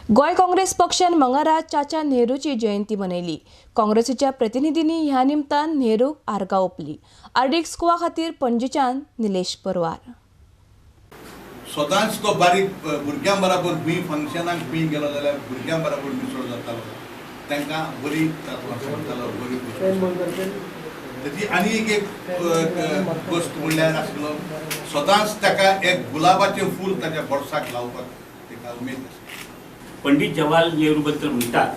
गोंय काँग्रेस पक्षान मंगळारा चाचा नेहरूची जयंती मनयली. काँग्रेसीच्या प्रतिनिधींनी ह्या निमतान नेहरूक आर्गां ओंपली. आरडीएक्स गोवा खातीर पणजेच्यान निलेश परवार. सदांच तो बारीक भुरग्यां बराबर खंय फंक्शनाक खंय गेलो जाल्यार भुरग्यां बराबर मिसळ जातालो, तांकां बरी सांगतालो, बरी. तेजी आनी एक गोश्ट म्हणल्यार आसलो, सदांच ताका एक गुलाबाचें फूल ताच्या बोल्साक लावपाक ताका उमेद आसली. पंडित जवाहरलाल नेहरू बद्दल म्हणटात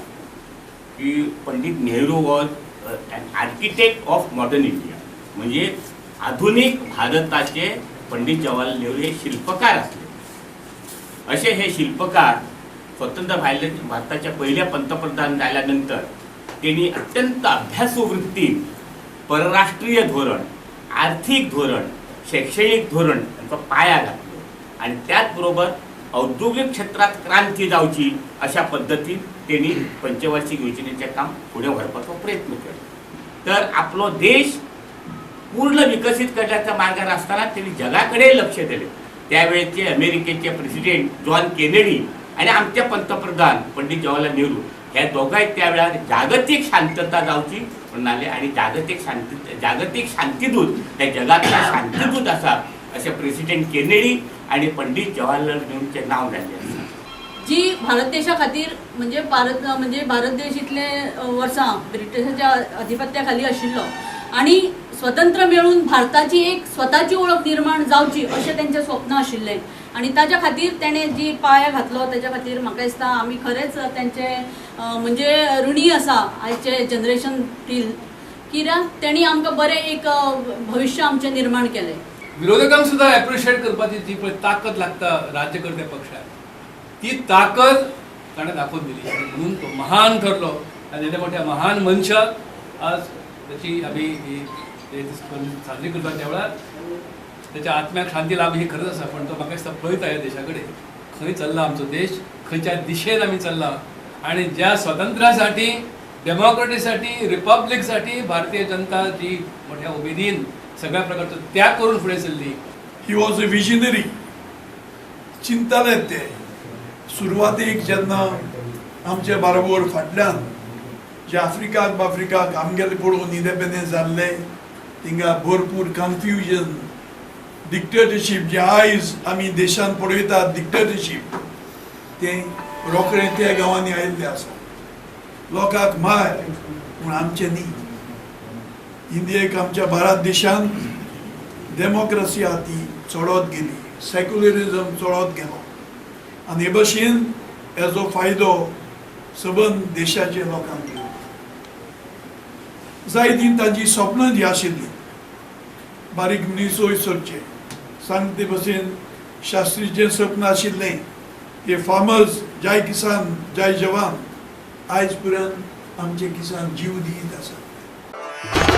की Pandit Nehru was an architect of modern India. म्हणजे आधुनिक भारताचे पंडित जवाहरलाल नेहरू हे शिल्पकार असले. असे हे शिल्पकार स्वतंत्र भायले भारताच्या पहिल्या पंतप्रधान झाल्यानंतर त्यांनी अत्यंत अभ्यासू वृत्तीन परराष्ट्रीय धोरण, आर्थिक धोरण, शैक्षणिक धोरण यांचा पाया घातलो आणि त्याचबरोबर औद्योगिक क्षेत्रात क्रांती जावची अशा पद्दतीन त्यांनी पंचवार्षिक योजनेचे काम फुडें व्हरपाचो प्रयत्न केलो. तर आपलो देश पूर्ण विकसित करण्याच्या मार्गार असताना त्यांनी जगाकडे लक्ष दिले. त्यावेळेचे अमेरिकेचे प्रेसिडेंट जॉन केनेडी आणि आमचे पंतप्रधान पंडित जवाहरलाल नेहरू ह्या दोघांय त्या वेळार जागतीक शांतता जावची म्हणाले आणि जागतीक शांतीदूत, हे जगातला शांतीदूत आसा अशें प्रेसिडेंट केनेडी आणि पंडित जवाहरलाल नेहरूचे नाव जाल्लें आसा. जी भारत देशा खातीर, म्हणजे भारत देश इतले वर्सां ब्रिटिशाच्या अधिपत्या खाली आशिल्लो आणि स्वतंत्र मेळून भारताची एक स्वताची वळख निर्माण जावची अशें तेंचें स्वप्न आशिल्लें आनी ताच्या खातीर तेणें जी पाया घातलो, ताच्या खातीर म्हाका दिसता आमी खरेंच तेंचे म्हणजे ऋणी आसा आयचे जनरेशन टील, कित्याक तेणी आमकां बरें एक भविश्य आमचें निर्माण केलें. विरोधकांक सुद्धा एप्रिशिएट करपाची जी पळय ताकद लागता राज्यकर्त्या पक्षाक, ती ताकद ताणें दाखोवन दिली आनी म्हणून तो महान ठरलो. आनी येद्या मोठ्या महान मनशाक आज त्याची आमी ही जयंती साजरी करता, त्या वेळार त्याच्या आत्म्याक शांती लाभ ही खरंच आसा. पण तो म्हाका दिसता पळयता ह्या देशा कडेन, खंय चल्ला आमचो देश, खंयच्या दिशेन आमी चल्ला आणि ज्या स्वातंत्र्यासाठी, डेमोक्रेसीसाठी, रिपब्लिकसाठी भारतीय जनता जी मोठ्या उमेदीन सगळ्या प्रकारचो त्याग करून फुडें सरली. He was a visionary. चिंतताले ते सुरवातेक जेन्ना आमचे बाराबोर फाटल्यान जे आफ्रिकाक आफ्रिकाक आमगेले पळोवन इंडिपेंडन्स जाल्ले, थिंगा भरपूर कन्फ्युजन, डिक्टेटरशीप, जे आयज आमी देशांत पळयतात डिक्टेटरशीप, तें रोखडें त्या गांवांनी आयिल्लें आसा. लोकांक मार, पूण आमचें न्ही. इंडियेक, आमच्या भारत देशांत डेमोक्रसी आहा ती चडत गेली, सेक्युलरिजम चडत गेलो आनी हे भशेन हेजो फायदो सबंद देशाचे लोकांक गेलो. जायतीं तांची सपनां जी आशिल्लीं, बारीक मनीस सरचे, सांगते भशेन शास्त्रीचें सपन आशिल्लें की फार्मर्स, जय किसान, जय जवान. आयज पर्यंत आमचे किसान जीव दित आसा.